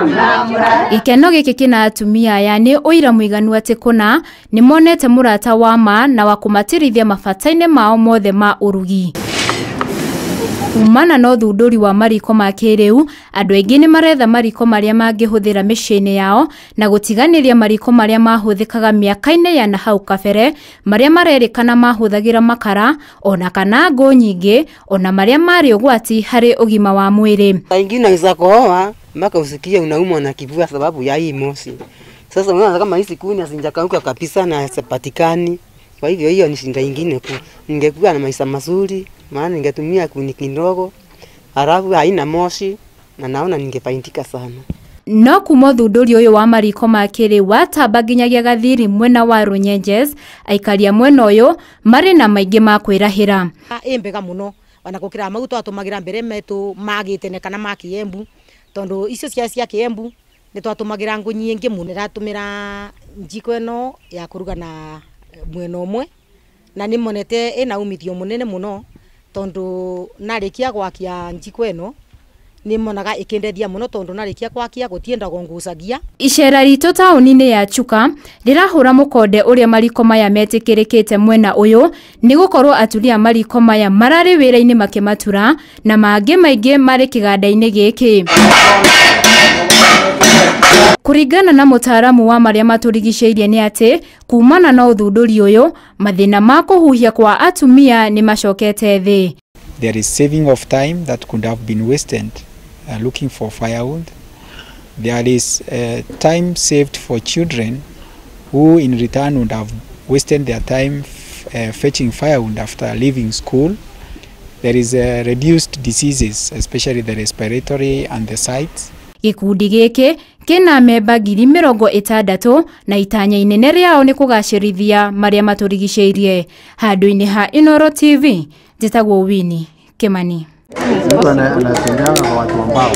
Gĩkeno gĩkĩ kĩna atumia aya nĩ ũira mũiganu atĩ kũna nĩmonete mũrata wa ma na wa kũmatirithia mabata-inĩ mao mothe ma ũrugi. Kumana na ũthundũri wa mariko ma kĩrĩu, andũ aingĩ nĩ maretha mariko marĩa mangĩhũthĩra mĩciĩ-inĩ yao na gũtiganĩria mariko marĩa mahũthĩkaga mĩaka-inĩ ya nahau kabere, marĩa marerĩkana mahũthagĩra makara ona kana ngũ nyingĩ, ona marĩa marĩ ũgwati harĩ ũgima wa mwĩrĩ. Saa ingine unaweza kohoa mpaka usikie unaumwa na kifua sababu ya hii moshi. Sasa unaona kama hizi kuni hazijakauka kabisa na hazipatikani. Kwa hivyo hiyo ni shida ingine kuu. Ningekuwa na maisha mazuri, maana ningetumia kuni kidogo, halafu haina moshi na naona ningefaidika sana. No kuma ũthundũri ũyũ wa mariko ma kĩrĩu watamba nginyagia Gathiri mwena wa Runyenjes, aikari a mwena ũyũ marĩ na maingĩ ma kwĩrahĩra. Ĩ mbega mũno ona gũkĩra mau twatũmagĩra mbere metũ ma gĩtene kana ma kĩembu, tondũ icio cia kĩembu nĩ twatũmagĩra ngũ nyingĩ mũno. Ndĩratũmĩra njiko ĩno ya kũruga na mwena ũmwe na nĩ monete ĩna umithio mũnene mũno, tondũ narĩkia gwakia njiko ĩno nĩ monaga ĩkĩndeithia mũno, tondũ narĩkia gwakia gũtiendagwo ngucagia. Icera ritũ taũni-inĩ ya Chuka rĩrahũra mũkonde ũrĩa mariko maya metĩkĩrĩkĩte mwena ũyũ, nĩ gũkorwo atumia mariko maya mararĩ wĩra-inĩ makĩmatura na mangĩ maingĩ marĩ kĩganda-inĩ gĩkĩ. Kũringana na mũtaaramu wa marĩa matũrigicĩirie nĩ atĩ kumana na ũthundũri ũyũ mathĩna ma kũhuhia kwa atumia nĩ macokete thĩ. There is saving of time that could have been wasted looking for firewood. There is time saved for children who in return would have wasted their time fetching firewood after leaving school. There is reduced diseases, especially the respiratory and the sight. Gĩkundi gĩkĩ kĩna memba 60,000 na itanya inene rĩao nĩ kũgacĩrithia marĩa matũrigicĩirie. Handũ-inĩ ha Inooro TV, njĩtagwo Winnie Kimani. Mtu anatembeanga kwa watu ambao